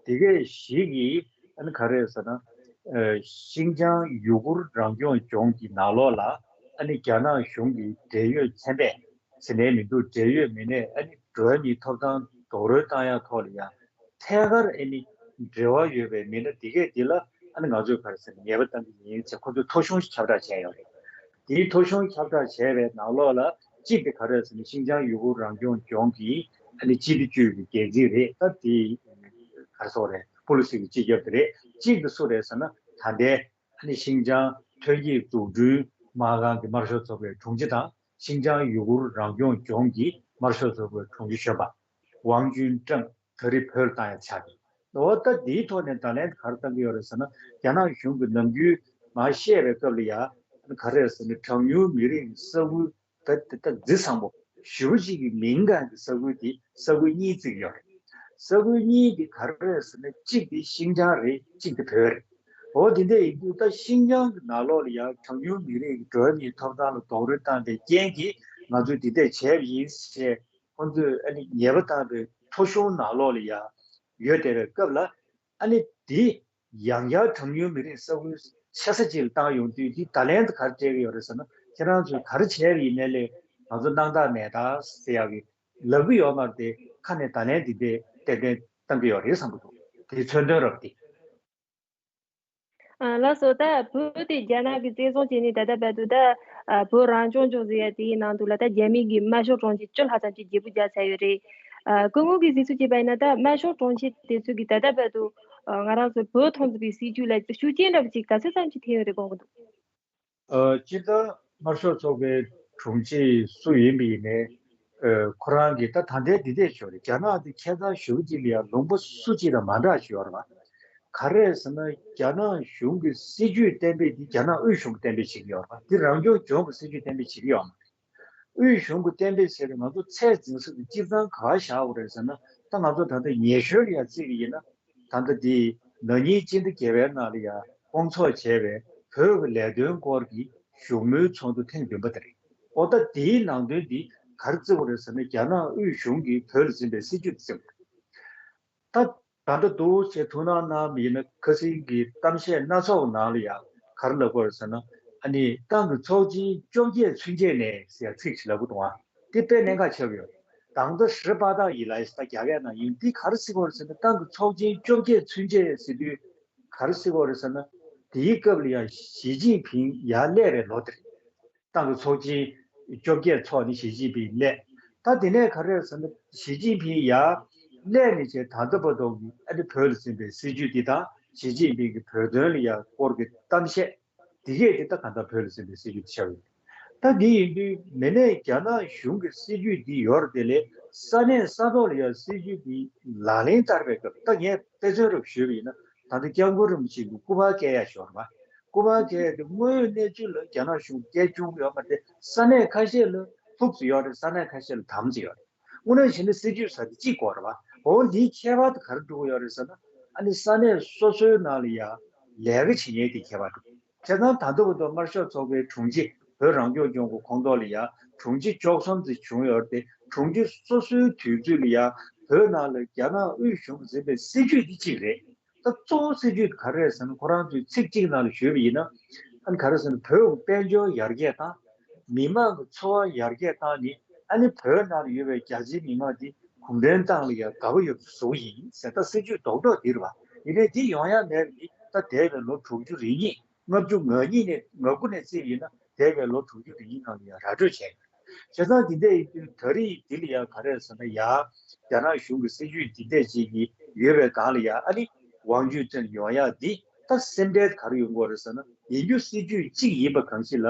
དེ་གས་ཞིག་གིས་ཨ་ནི་ག་རེ་ཟེར་ན། ཨ་ཤིན་ཅང་ཡུ་གུར་རང་སྐྱོང་ལྗོངས་ཀྱི་ནང་ལོགས་ལ་ཨ་ནི་རྒྱ་ནག་གཞུང་གི་འབྲེལ་ཡོད་ཚན་པས་ཟེར་ནའི་མི་འདུག་འབྲེལ་ཡོད་མི་སྣས་ཨ་ནི་འགྲོ་བ་མིའི་ཐོབ་ཐང་རྡོག་རོལ་བཏང་ཡག་ཐོག་ལ་ཡང་ཐད་ཀར་ཨ་ནི་འབྲེལ་བ་ཡོད་པའི་མི་སྣ་འདི་གས་འདི་ལ་ཨ་ནི་ང་ཚོས་ག་རེ་ཟེར་ན་ཉེས་པ་བཏང་གི་ཡིན་ཟེར་ཁོ་ཚོས་ཐོ་གཞུང་ཞིག་ཁྱབ་བསྒྲགས་བྱས་ཡོད་རེད། དེའི་ཐོ་གཞུང་ཁྱབ་བསྒྲགས་བྱས་པའི་ནང་ལོགས་ལ་གཅིག་དེ་ག་རེ་ཟེར་ན་ཤིན་ཅང་ཡུ་གུར་རང་སྐྱོང་ལྗོངས་ཀྱི་ཨ་ནི་སྤྱི་བདེ་ཅུས་ཀྱི་འགན་འཛིན་རེད། ད་དེ་ག་རེ་ཟེར་དགོས་རེད། སྤོ་ལོ་སི་གི་སྤྱི་ཁྱབ་དེ་རེད། གཅིག་དེ་སུ་རེད་ཟེར་ན་ད་ལྟའི་ཨ་ནི་ཤིན་ཅང་ཐོན་སྐྱེད་འཛུགས་སྐྲུན་མ་དངུལ་གྱི་དམར་ཤོག་ཚོགས་པའི་དྲུང་ཆེ་དང་། ཤིན་ཅང་ཡུ་གུར་རང་སྐྱོང་ལྗོངས་ཀྱི་དམར་ཤོག་ཚོགས་པའི་དྲུང་ཆེ་གཞོན་པ་ཝང་ཅུན་ཀྲེང་ད་རེས་བོད་ལ་བཏང་ཡག་ཆགས་ཀྱི་འོ། ད་འདིའི་ཐོག་ནས་བརྡ་ལན་ག་རེ་བཏང་གི་ཡོད་རེད་ཟེར་ན། རྒྱ་ནག་གཞུང་གིས་ནམ་རྒྱུན་མར་བཤད་པའི་སྐབས་ལ་ཡ་ག་རེ་རེད་ཟེར་ན་གྲངས་ཉུང་མི་རིགས་ཀྱི་ས་ཁུལ་ད་ད་ད་རྫི་ཚང་པོ་ཞེ་པོ་ཅིག་གི་མིང་སྒང་གི་ས་ཁུལ་དེ་ས་ཁུལ་གཉིས་བརྩི་གི་ཡོད་རེད། ས་ཁུལ་གཉིས་དེ་ག་རེ་རེད་ཟེར་ན་གཅིག་དེ་ཤིན་ཅང་རེད། གཅིག་དེ་བོད་རེད། འོ་དེ་འདྲ་ཡིན་དུས་ད་ཤིན་ཅང་གི་ནང་ལོགས་ལ་ཡང་གྲངས་ཉུང་མི་རིགས་ཀྱི་འགྲོ་བ་མིའི་ཐོབ་ཐང་ལ་རྡོག་རོལ་བཏང་བའི་རྐྱེན་གྱིས་ང་ཚོས་འདི་འདྲས་བྱས་པ་ཡིན་ཞེས་ཁོང་ཚོས་ཨ་ནི་ཉེས་པ་བཏང་བའི་ཐོ་གཞུང་ནང་ལོགས་ལ་ཡང་ཡོད་བསྡད་པའི་སྐབས་ལ་ཨ་ནི་འདི་ཡང་བསྐྱར་གྲངས་ཉུང་མི་རིགས་ས་ཁུལ་ཆེ་ས་ཅིག་ལ་བཏང་ཡོང་དུས་འདི་བརྡ་ལན་དུ་ག་རེ་སྤྲད་ཀྱི་ཡོད་རེད་ཟེར་ན། ཁྱེད་རང་ཚོས་ག་རེ་བྱས་པ་ཡིན་ནའི་ལས་ང་ཚོ་སྣང་དག་མེད་ད་ཟེར་ཡག་གི་ལབ་ཀྱི་ཡོད་མ་རེད་དེ། ཁ་ནས་བརྡ་ལན་འདི་འདྲས་ཏན་ཏན་བཏང་གི་ཡོད་རེད་བསམ་གྱི་འདུག་དེའི་མཚོན་དོན་རབ་དེ། ཨ་ལགས་སོ། ད་བོད་དེ་རྒྱ་ནག་གིས་བཙན་བཟུང་བྱས་ནས་ད་ལྟ་བར་དུ་ད་ཨ་བོད་རང་སྐྱོང་ལྗོངས་ཟེར་ཡ་དེའི་ནང་དུ་ལ་ད་རྒྱ་མི་གི་དམར་ཤོག་དྲུང་ཆེ་བཅུ་ལྷག་ཙམ་ཅིག་བརྗེ་པོ་རྒྱག་ཚར་ཡོད་རེད། ཨ་སྐུ་ངོ་གིས་གཟིགས་ཚུལ་བྱས་པ་ཡིན་ན་ད་དམར་ཤོག་དྲུང་ཆེ་དེ་ཚོ་གིས་ད་ལྟ་བར་དུ་ཨ་ང་རང་ཚོ་བོད་ཐོག་འཛིན་པའི་སྲིད་ཇུས་ལ་ཤུགས་རྐྱེན་འདྲ་པོ་ཅིག་ག་ཚོད་ཙམ་ཅིག་ཐེབས་ཡོད་རེད་དགོངས་ཀྱི་འདུག་ཨ་སྤྱིར་བཏང་དམར་ཤོག་ཚོགས་པའི་དྲུང་ཆེ་སུ་ཡིན་པ་ཡིན་ནའི་ཨ་ཁོ་རང་གིས་ད་ད་ལྟའི་འདི་འདྲས་ཤོད་རེད། རྒྱ་ནག་འདི་ཁྱད་མཚར་ཞེ་པོ་ཅིག་ལ་ཡང་ལུང་པ་སུ་གཅིག་དང་མ་འདྲ་ཞིག་ཡོད་རེད་པ། ག་རེ་ཟེར་ན་རྒྱ་ནག་གཞུང་གི་སྲིད་ཇུས་གཏན་འབེབས་འདི་རྒྱ་ནག་དབུས་གཞུང་གིས་གཏན་འབེབས་བྱེད་ཀྱི་ཡོད་རེད་པ། འདི་རང་སྐྱོང་ལྗོངས་ཀྱི་སྲིད་ཇུས་གཏན་འབེབས་བྱེད་ཀྱི་ཡོད་མ་རེད། དབུས་གཞུང་གིས་གཏན་འབེབས་བྱས་ཏེ་ང་ཚོ་ཚད་འཛིན་ས་དེ་སྤྱིར་བཏང་ག་པར་བཞག་དགོས་རེད་ཟེར་ན། ད་ང་ཚོ་ད་ལྟ་ཉེ་ཤོས་ལ་ཡང་བརྩི་གི་ཡིན་ན། ད་ལྟ་འདི་ན་ནིང་སྤྱི་ཟླ་བརྒྱད་པའི་ནང་ལ་ཡང་སྐོང་ཚོགས་བྱས་པའི་བོད་ཀྱི་ལས་དོན་སྐོར་གྱི་བཞུགས་མོལ་ཚོགས་འདུ་ཐེངས་བདུན་པ་དེ་རེད། འོ་ད་དེའི་ནང་དོན་འདི་ག་རེ་བརྩི་དགོས་རེད་ཟེར་ན། རྒྱ་ནག་དབུས་གཞུང་གིས་བོད་ལ་འཛིན་པའི་སྲིད་ཇུས་དེ་བརྩི་དགོས་རེད། ད་ད་ལྟ་འདུག་ཅེས་ཐུགས་སྣང་གནང་བ་ཡིན་ན། ཁ་སང་གི་གཏམ་བཤད་སྣ་ཚོགས་ནང་ལ་ཡང་ག་རེ་ལབ་དགོས་རེད་ཟེར་ན། ཨ་ནི་ཏང་གི་ཚོགས་ཆེན་བཅོ་བརྒྱད་ཚུན་ཆད་ནས་ཟེར་ཡ་ཚིག་ཞིག་ལབ་ཀྱི་འདུག་ཨ། དེ་དཔེ་གནད་འགག་ཆགས་ཀྱི་ཡོད། 党的十八大以来 ཟེར་ད་རྒྱ་སྐད་ནང་ཡིན། འདི་ག་རེ་ཟེར་དགོས་རེད་ཟེར་ན། ཏང་གི་ཚོགས་ཆེན་བཅོ་བརྒྱད་ཚུན་ཆད་ཟེར་དུས་ག་རེ་ཟེར་དགོས་རེད་ཟེར་ན། དེའི་སྐབས་ལ་ཡང་ཞི་ཅིན་ཕིང་ཡར་སླེབས་པའི་ལོ་དེ་རེད། ཏང་གི་ཚོགས་ཆེན་བཅོ་བརྒྱད་ཚོགས་ནས་ཞི་ཅིན་ཕིང་སླེབས། ད་དེ་ནས་ག་རེ་རེད་ཟེར་ན། ཞི་ཅིན་ཕིང་ཡར་སླེབས་ནས་བྱས་ད་ལྟ་བར་དུ་གི་ཨ་ནི་བོད་ལ་ཟིན་པའི་སྲིད་ཇུས་འདི་དང་ཞི་ཅིན་ཕིང་གི་བོད་དོན་ལ་ཡང་སྐོར་གྱི་གཏམ་བཤད་ དེ་གས་དེ་ད་གང་ལྟར་བོད་ལ་ཟིན་པའི་སྲིད་ཇུས་དེ་ཆགས་ཡོད། ད་འདི་ཡིན་དུས་མི་སྣས་རྒྱ་ནག་གཞུང་གི་སྲིད་ཇུས་འདི་ཡོད་རེད། དེ་ལས་ས་གནས་ས་ཐོག་ལ་ཡང་སྲིད་ཇུས་འདི་ལག་ལེན་བསྟར་བའི་སྐབས། ད་ངས་དཔེ་མཚོན་རུ་ཞུས་པ་ཡིན་ན། ད་ལྟ་སྐྱབས་མགོན་རིན་པོ་ཆེ་གི་སྐུ་པར་བཀལ་ཡ་ཞོར་བ། སྐུ་པར་བཀལ་ཡ་དེ་དངོས་ཡོད་གནས་ཚུལ་ལ་རྒྱ་ནག་གཞུང་སྐད་བྱུང་ཡོད་མ་རེད། ས་གནས་ཁ་ཤས་ལ་ཐུག་ཚོད་ཡོད་རེད། ས་གནས་ཁ་ཤས་ལ་དམ་ཚོད་ཡོད་རེད། དངོས་གནས་བྱས་ན་སྲིད་ཇུས་ཟེར་དེ་གཅིག་དགོས་རེད་བ། འོ་འདིའི་ཁྱད་པར་དེ་ག་རེ་འགྲོ་གི་ཡོད་རེད་ཟེར་ན། ཨ་ནི་ས་གནས་སོ་སོའི་ནང་ལ་ཡ་ལས་ཀ་བྱེད་མཁན་དེ་ཁྱད་པར་འགྲོ། བྱས་ཙང་ད་ལྟ་བར་དུ་དམར་ཤོག་ཚོགས་པའི་དྲུང་ཆེ་བོད་རང་སྐྱོང་ལྗོངས་ཀྱི་ཁོངས་གཏོགས་ལ་ཡ་དྲུང་ཆེ་བཅུ་གསུམ་ཙམ་བྱུང་ཡོད་རེད་དེ། དྲུང་ཆེ་སོ་སོའི་དུས་ཚོད་ལ་ཡ་བོད་ནང་ལ་རྒྱ་ནག་དབུས་གཞུང་གིས་འཛིན་པའི་སྲིད་ཇུས་འདི་གཅིག་རེད། ད་གཙོ་བོ་སྲིད་ཇུས་ག་རེ་རེད་ཟེར་ན། ཁོ་རང་ཚོས་ཚིག་གཅིག་ནང་ལ་ཞུས་པ་ཡིན་ན། ཨ་ནི་ག་རེ་ཟེར་ན། བོད་ཀྱི་དཔལ་འབྱོར་ཡར་རྒྱས་དང་། མི་མང་གི་འཚོ་བ་ཡར་རྒྱས་བཏང་ནས། ཨ་ནི་བོད་ནང་ལ་ཡོད་པའི་རྒྱ་ཆེའི་མི་མང་འདི་གུང་ཁྲན་ཏང་ལ་ཡང་དགའ་པོ་ཡོད་པ་བཟོ་གི་ཡིན་ཟེར། ད་སྲིད་ཇུས་རྡོག་རྡོག་འདི་རེད་བ། ཡིན་ནའི་འདི་ཡོང་ཡ་མེད་པ་འདི་ད་འདས་པའི་ལོ་དྲུག་ཅུ་རེ་གཉིས། ལྔ་བཅུ་ང་གཉིས་ནས་ང་དགུ་ནས་བརྩིས་པ་ཡིན་ན། འདས་པའི་ལོ་དྲུག་ཅུ་རེ་གཉིས་ནང་ལ་ཡང་ར་སྤྲོད་བྱས་ཡོད། བྱས་ཙང་འདི་འདྲ་ཡིན་དུས་ད་རེས་འདི་ལ་ཡང་ག་རེ་ཟེར་ན། ཡ་རྒྱ་ནག་གཞུང་གི་སྲིད་ཇུས་འདི་འདྲ་ཅིག་གི་ཡོད་པའི་སྒང་ལ་ཡ། ཨ་ནི་དབང་སྒྱུར་ཅན་ཡོང་ཡ་འདི་ད་སེམས་ཁྲལ་ག་རེ་ཡོང་གི་ཡོད་རེད་ཟེར་ན། ཡིན་རྒྱུ་སྲིད་ཇུས་གཅིག་ཡིན་པ་གང་ཞིག་ལ་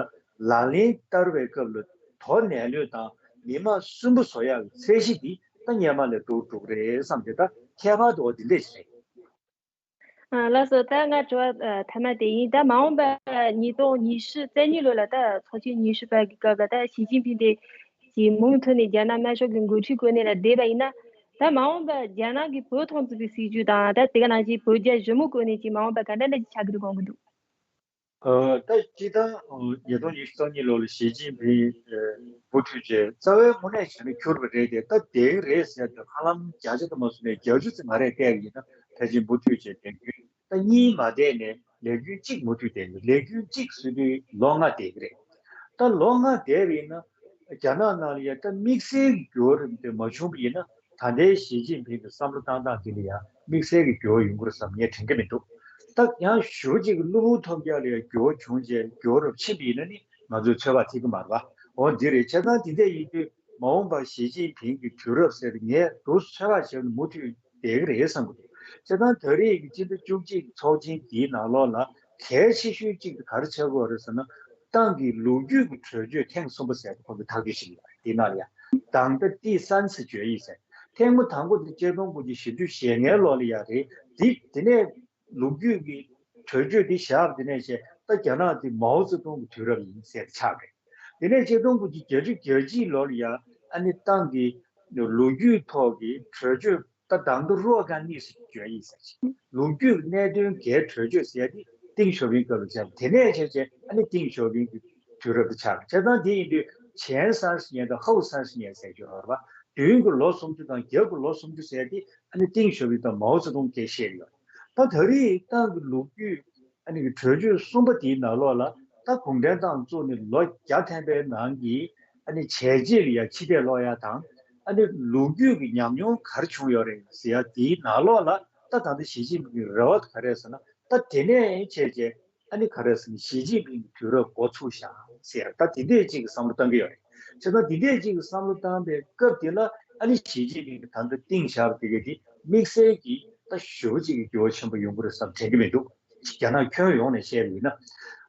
ལག་ལེན་བསྟར་བའི་སྐབས་ལ་དོ་ནན་ལོས་དང་མི་མང་སུན་པོ་བཟོ་ཡག་གི་ཚད་གཞི་འདི་ད་སྔོན་མ་ལས་སྡུག་འགྲོ་གི་རེད་བསམ་སྟེ། ད་ཁྱད་པར་དུ་འོ་འདི་འདྲ་ཞིག་རེད། ཨ། ལགས་སོ། ད་ང་དྲི་བ་ཨ་མཐའ་མ་དེ་ཡིན། ད་མ་འོངས་པ་ཉིས་སྟོང་ཉི་ཤུ་རྩ་གཉིས་ལོ་ལ་ད་ཚོགས་ཆེན་ཉི་ཤུ་པ་གི་སྐབས་ལ་ད་ཞི་ཅིན་ཕིང་དེ་གི་མུ་མཐུད་ནས་རྒྱ་ནག་དམར་ཤོག་གི་འགོ་ཁྲིད་གོ་གནས་ལ་བསྡད་པ་ཡིན་ན། ད་མ་འོངས་པ་རྒྱ་ནག་གིས་བོད་ཐོག་འཛིན་པའི་སྲིད་ཇུས་དང་། ད་དེ་ག་ནང་བཞིན་བོད་རྒྱ་ཞི་མོལ་གོ་གནས་ཀྱི་མ་འོངས་པ་ག་འདྲ་འདྲ་ཅིག་ཆགས་ཀྱི་རེད་དགོངས་ཀྱི་འདུག་ཨ། ད་སྤྱིར་བཏང་ཉིས་སྟོང་ཉི་ཤུ་རྩ་གཉིས་ལོ་ལ་ཞི་ཅིན་ཕིང་ཨ་མུ་མཐུད་བྱས། རྩ་བའི་དངོས་གནས་བྱས་ན་འཁྱུར་བ་རེད་དེ། ད་བསྡད་ཀྱི་རེད་ཟེར་དུས་ཧ་ལམ་བརྒྱ་ཆ་དུ་མ་སོང་ནས་བརྒྱད་ཅུ་ཙམ་ང་རས་བལྟས་པ་ཡིན་ན། ཕལ་ཆེར་མུ་མཐུད་བྱས་བསྡད་རྒྱུ། ད་གཉིས་མ་བསྡད་ནས་ལས་འགུལ་གཅིག་མུ་མཐུད་བསྡད་ཡོད། ལས་འགུལ་གཅིག་ཟེར་དུས་ལོ་ལྔ་བསྡད་ཀྱི་རེད། ད་ལོ་ལྔ་བསྡད་པ་ཡིན་ན་རྒྱ་ནག་ནང་ལ་ཡ་ད་དམིགས་བསལ་གྱི་འགྱུར་བ་རིམ་དེ་མ་བྱུང་བ་ཡིན་ན། ད་ལྟའི་ཞི་ཅིན་ཕིང་གི་བསམ་བློ་བཏང་སྟངས་དེ་ལ་ཡང་དམིགས་བསལ་གྱི་འགྱུར་བ་ཡོང་གི་རེད་བསམ་ངས་དྲན་གྱི་མི་འདུག་ད་ཡང་ཞེ་པོ་ཅིག་གི་བློ་ཕུགས་ཐོབ་རྒྱག་ལ་ཡང་འགྱུར་བ་བྱུང་རྗེས་འགྱུར་བ་ཕྱིན་པ་ཡིན་ན་ནི་ང་ཚོས་ཚོད་དཔག་ཐེབས་ཀྱི་མ་རེད་བ། འོ་འདི་རེད། བྱས་ཙང་འདི་འདྲ་ཡིན་དུས་མ་འོངས་པར་ཞི་ཅིན་ཕིང་གི་དུས་རབས་ཟེར་ངས་འདུག་ཚོད་དཔག་བྱས་ན་མུ་མཐུད་བསྡད་ཀྱི་རེད་བསམ་གྱི་འདུག་བྱས་ཙང་ད་རེས་ཀྱི་སྤྱི་ཟླ་བཅུ་གཅིག་ཚོགས་ཆེན་འདིའི་ནང་ལོགས་ལ་གལ་ཆེ་ཤོས་གཅིག་དེ་ག་རེ་ཆགས་ཀྱི་ཡོད་རེད་ཟེར་ན། ཏང་གི་ལོ་རྒྱུས་ཀྱི་གྲོས་ཆོད་ཐེངས་གསུམ་པ་ཟེར་ཁོང་གིས་ཐག་གཅོད་བྱས་ཡོད་རེད། དེའི་ནང་ལ་ཡ་党的第三次决议ཟེར། ཐེངས་མ་དང་པོ་དེ་ཆིག་སྟོང་དགུ་བརྒྱ་བཞི་བཅུ་ཞེ་ལྔའི་ལོ་ལ་ཡ་རེད། དེ་དེ་ནས་ལོ་རྒྱུས་ཀྱི་གྲོས་ཆོད་འདི་བཞག་པ་དེ་ནས་བྱས། ད་རྒྱ་ནག་འདི་མའོ་ཙེ་ཏུང་གི་དུས་རབས་ཡིན་ཟེར་ཆགས་རེད། དེ་ནས་ཆིག་སྟོང་དགུ་བརྒྱ་བརྒྱད་ཅུ་གྱ་གཅིག་ལོ་ལ་ཡ་ཨ་ནི་ཏང་གི་ལོ་རྒྱུས་ཐོག་གི་གྲོས་ཆོད། ད་党的若干历史决议ཟེར་ཅིག་ལོ་རྒྱུས་གནད་དོན་འགའི་གྲོས་ཆོད་ཟེར་ཡ་དེ་ཏེང་ཞའོ་ཕིང་སྐབས་ལ་བྱས། དེ་ནས་བྱས་བྱས་ཨ་ནི་ཏེང་ཞའོ་ཕིང་གི་དུས་རབས་དེ་ཆགས། བྱས་ཙང་དེ་ཡིན་དུས་前三十年དང་后三十年ཟེར་གྱི་ཡོད་རེད་བ། མདུན་གྱི་ལོ་སུམ་ཅུ་དང་རྒྱབ་ཀྱི་ལོ་སུམ་ཅུ་ཟེར་ཡ་དེ་ཨ་ནི་ཏེང་ཞའོ་ཕིང་དང་མའོ་ཙེ་ཏུང་སྐད་བཤད་ཡོད། ད་ད་རེས་ཏང་གི་ལོ་རྒྱུས་ཨ་ནི་གི་གྲོས་ཆོད་གསུམ་པ་དེའི་ནང་ལོགས་ལ། ད་གུང་ཁྲན་ཏང་བཙུགས་ནས་ལོ་བརྒྱ་ཐམ་པའི་ནང་གི་ཨ་ནི་བྱས་རྗེས་ལ་ཡ་ཕྱི་བལྟས་ཀློག་ཡ་དང་། ཨ་ནི་ལོ་རྒྱུས་ཀྱི་ཉམས་མྱོང་ག་རེ་བྱུང་ཡོད་རེད་ཟེར་ཡ་དེའི་ནང་ལོགས་ལ། ད་ད་ལྟ་ཞི་ཅིན་ཕིང་གི་རེ་བ་ག་རེ་ཟེར་ན། ད་དེ་ནས་བྱས་རྗེས་ཨ་ནི་ག་རེ་ཟེར་ན། ཞི་ཅིན་ཕིང་གི་དུས་རབས་འགོ་ཚུགས་ཤག་ཟེར་ཡ། ད་དེ་འདྲས་ཅིག་གི་བསམ་བློ་བཏང་གི་ཡོད་རེད། བྱས་ཙང་དེ་འདྲས་ཅིག་གི་བསམ་བློ་བཏང་པའི་སྐབས་དེ་ལ་ཨ་ནི་ཞི་ཅིན་ཕིང་གི་ད་ལྟ་བཏིང་བཞག་པ་དེ་ག་དེ་དམིགས་བསལ་གྱིས་ད་ཞེ་པོ་ཅིག་གི་འགྱུར་བ་ཆེན་པོ་ཡོང་གི་རེད་བསམ་དྲན་གྱི་མི་འདུག་རྒྱ་ནག་ཁྱོན་ཡོངས་ནས་བཤད་པ་ཡིན་ན།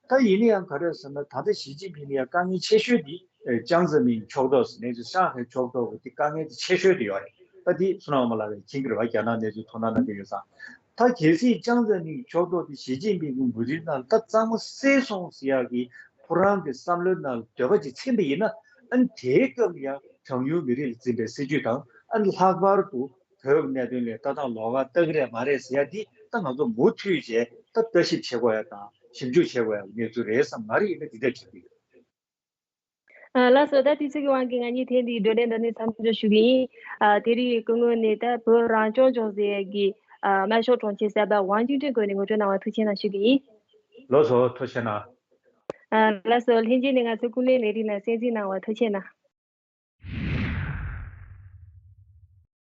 ད་ཡིན་ན་ཡང་ག་རེ་ཟེར་ན། ད་ལྟ་ཞི་ཅིན་ཕིང་ལ་ཡང་དཀའ་ངལ་ཆེ་ཤོས་འདི་ཨེ་ཅང་ཙེ་མིན་ཕྱོགས་གཏོགས་ཟེར་ནས་ཀྲང་ཧའེ་ཕྱོགས་གཏོགས་ཀྱི་དེ་དཀའ་ངལ་དེ་ཆེ་ཤོས་དེ་ཡོད་རེད། ད་དེ་བསོད་ནམས་དབང་མོ་ལགས་ཀྱིས་མཁྱེན་གྱི་རེད་བ། རྒྱ་ནག་གནས་ཚུལ་ཐུགས་སྣང་གནང་གི་ཡོད་ཙང་། ད་གལ་སྲིད་ཅང་ཙེ་མིན་ཕྱོགས་གཏོགས་དེ་ཞི་ཅིན་ཕིང་གི་མུ་ཏིག་ནང་ལ་ད་གཙང་མ་བསྲེས་སོང་ཟེར་ཡག་གི་ཁོ་རང་གི་བསམ་བློའི་ནང་ལ་འདོད་པ་ཅིག་ཚིམ་པ་ཡིན་ན། ཨ་ནི་དེའི་སྐབས་ལ་ཡང་གྲངས་ཉུང་མི་རིགས་ལ་འཛིན་པའི་སྲིད་ཇུས་དང་། ཨ་ནི་ལྷག་པར་དུ་བོད་ཀྱི་གནད་དོན་ལ་ལྟ་སྟངས་ལོགས་ཀ་ལྟ་གི་རེད་མ་རེད་ཟེར་ཡ་འདི་ད་ང་ཚོ་མུ་མཐུད་བྱས་ད་ལྟ་ཞིབ་བྱེད་དགོས་ཡ་དང་ཞིབ་འཇུག་བྱེད་དགོས་ཡ་གནས་ཚུལ་རེད་བསམ། ང་རང་ཡིན་ན་འདི་འདྲ་དྲན་གྱི་ཡོད། ཨ། ལགས་སོ། ད་དུས་ཚོད་ཀྱི་དབང་གིས་ང་གཉིས་ཐེངས་འདིའི་བགྲོ་གླེང་འདི་ནས་མཚམས་འཇོག་ཞུ་གི་ཡིན། ཨ། དེ་རིང་སྐུ་ངོ་ནས་ད་བོད་རང་སྐྱོང་ལྗོངས་ཟེར་ཡ་གི་ཨ་དམར་ཤོག་དྲུང་ཆེ་གསར་པ་ཝང་ཅུན་ཀྲེང་སྐུ་ངོ་ནས་ངོ་སྤྲོད་གནང་བར་ཐུགས་རྗེ་ཆེ་གནང་ཞུ་གི་ཡིན། ལགས་སོ། ཐུགས་རྗེ་ཆེ་གནང་། ཨ། ལགས་སོ། ལྷན་རྒྱས་ནས་ང་ཚོའི་ཀུན་གླེང་ལས་རིམ་ལ་གསན་གཟིགས་གནང་བར་ཐུགས་རྗེ་ཆེ་གནང་།